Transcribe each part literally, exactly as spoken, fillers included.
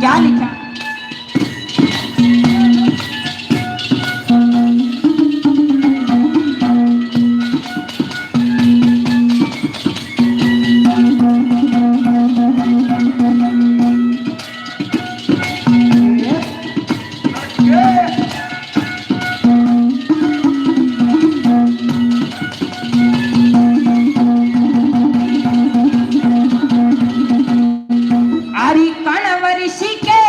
क्या लिखा? हरि कणवर ऋषि के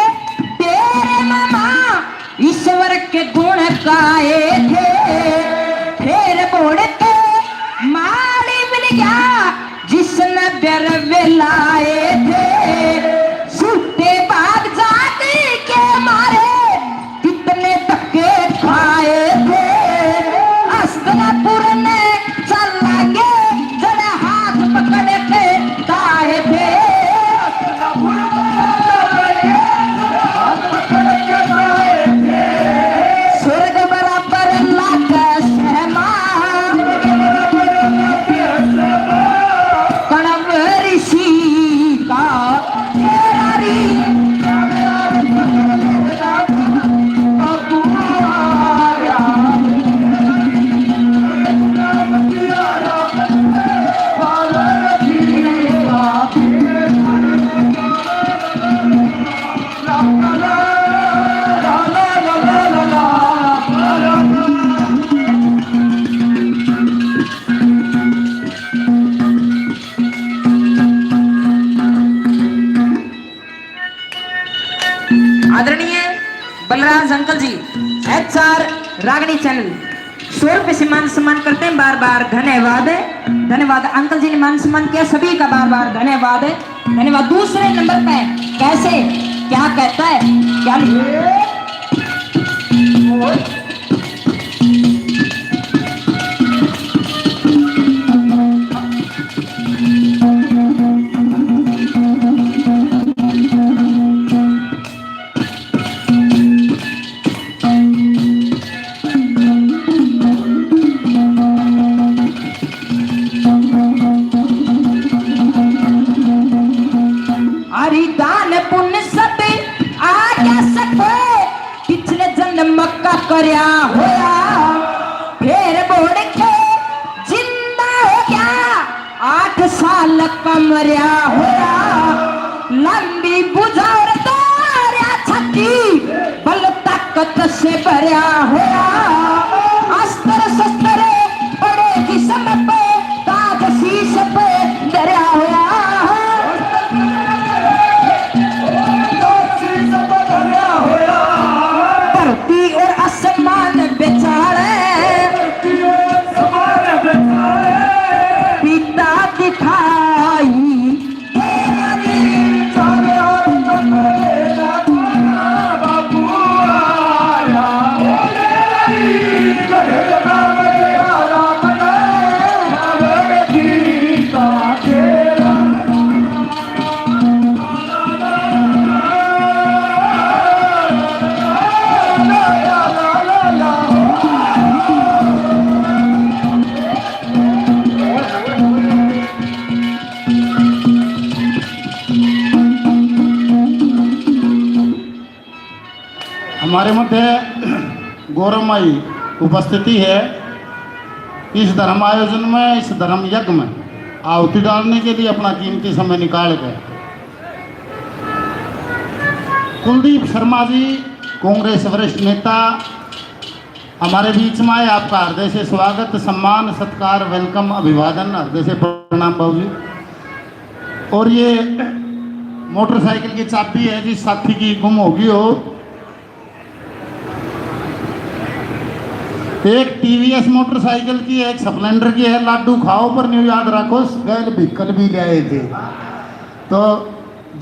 डेरे में माँ ईश्वर के गुण गाए थे। फिर बोड़ के माली मिल गया जिसने बिरवे लाए थे। झूठे बाग जाति के मारे कितने धक्के खाए थे। अस्तिनापुर ने चलांगे जरा हाथ पकड़ के ताए थे। स्वर्ग बराबर लागे सहमा। कणव ऋषि का आदरणीय बलराज अंकल जी, एचआर रागनी चैनल, सौ रुपये से मान सम्मान करते हैं, बार बार धन्यवाद है। धन्यवाद अंकल जी ने मान सम्मान किया, सभी का बार बार धन्यवाद है। धन्यवाद। दूसरे नंबर पे कैसे क्या कहता है, क्या लिखा? हरि दान पुण्य सब आज्ञा सको, पिछले जन्म का करया होया, फिर बोड़ के जिंदा हो गया, आठ साल का मरया होया। लंबी भुजा और दौड़या छाती, बल ताकत से भरया होया। अस्त्र शस्त्र बड़े जिस्म पे, ताज शीश पे धरया होया। धरती और आसमान बिचाले, पिता दिखाई। हमारे मध्य गौरव माई उपस्थिति है। इस धर्म आयोजन में, इस धर्म यज्ञ में आहुति डालने के लिए अपना कीमती समय निकाल के कुलदीप शर्मा जी, कांग्रेस वरिष्ठ नेता, हमारे बीच में आए। आपका हृदय से स्वागत, सम्मान, सत्कार, welcome, अभिवादन, हृदय से प्रणाम बाबू जी। और ये मोटरसाइकिल की चाबी है जी, साथी की गुम होगी हो, एक टीवीएस मोटरसाइकिल की, एक स्प्लेंडर की है। लाडू खाओ पर न्यू याद रखो, गैल व्हीकल भी ले आए थे। तो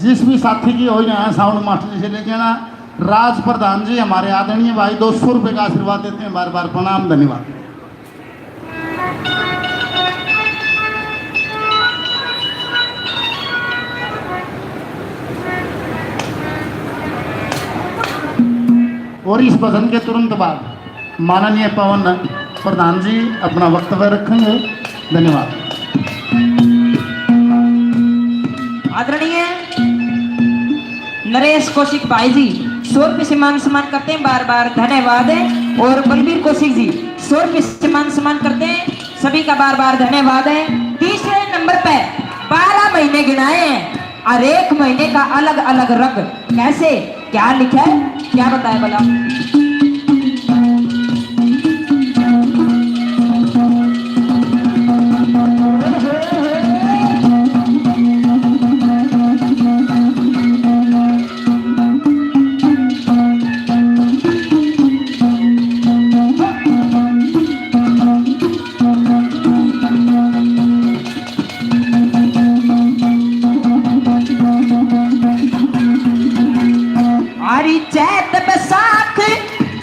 जिस भी साथी की हो, यहाँ साउंड मास्टर जी से लेके आना। राज प्रधान जी हमारे आदरणीय भाई दो सौ रुपये का आशीर्वाद देते हैं, बार बार प्रणाम, धन्यवाद। और इस भजन के तुरंत बाद माननीय पवन प्रधान जी अपना वक्तव्य रखेंगे। धन्यवाद। आदरणीय नरेश कौशिक भाई जी, सौ रुपये से मान सम्मान करते हैं, बार बार धन्यवाद है। और बलबीर कौशिक जी, सौ रुपये से मान सम्मान करते हैं, सभी का बार बार धन्यवाद है। तीसरे नंबर पे बारह महीने गिनाए हैं, हर एक महीने का अलग अलग रंग। कैसे, क्या लिखा है, क्या बताए भला? आरी चैत बैसाख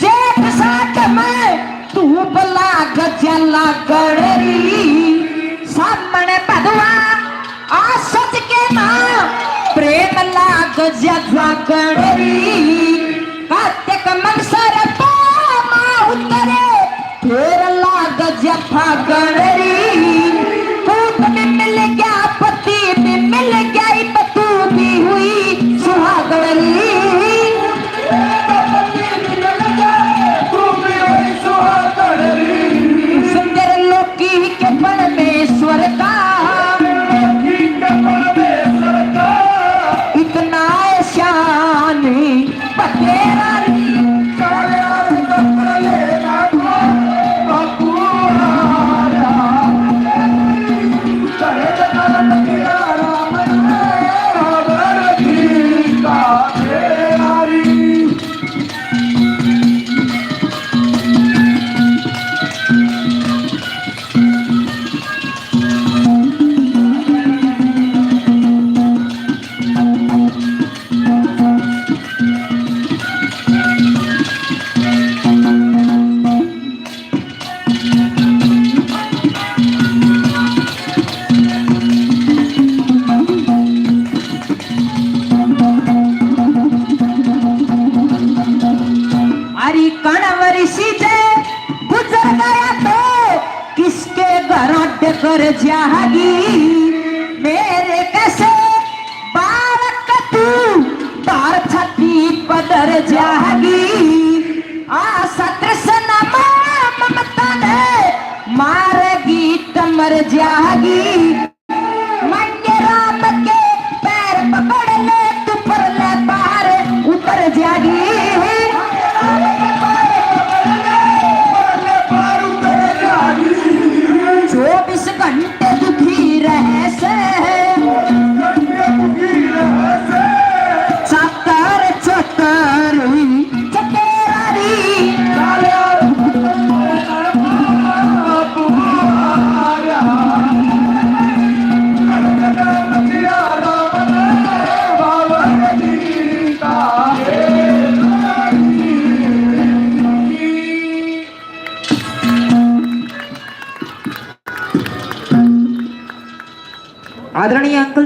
जेठ साठ में, तू बला गजला गणरी। सामने भगवा आ सज के ना, प्रेम लाग जा जागणरी। कातिक मंगसर पामा उतरे, फेर लाग जा फागणरी। पूत भी मिल गया, पति भी मिल गया, इब तू भी हुई सुहागणरी। सुंदर लोकी के परमेश्वर का इतना एहसान बतेरा। अरे कणवर सीधे गुजर गया तो किसके घर डगर जागी। मेरे कैसे बालक तू तार छाती पदर जागी। आशा तृष्णा मोह ममता ने मारेगी तमर जागी। मंगे राम के पैर पकड़ ले, तू पर ले बाहर उतर जागी। चौबीस घंटे दुखी रहे से, चाकर चतर चकेरा री। आदरणीय अंकल जी,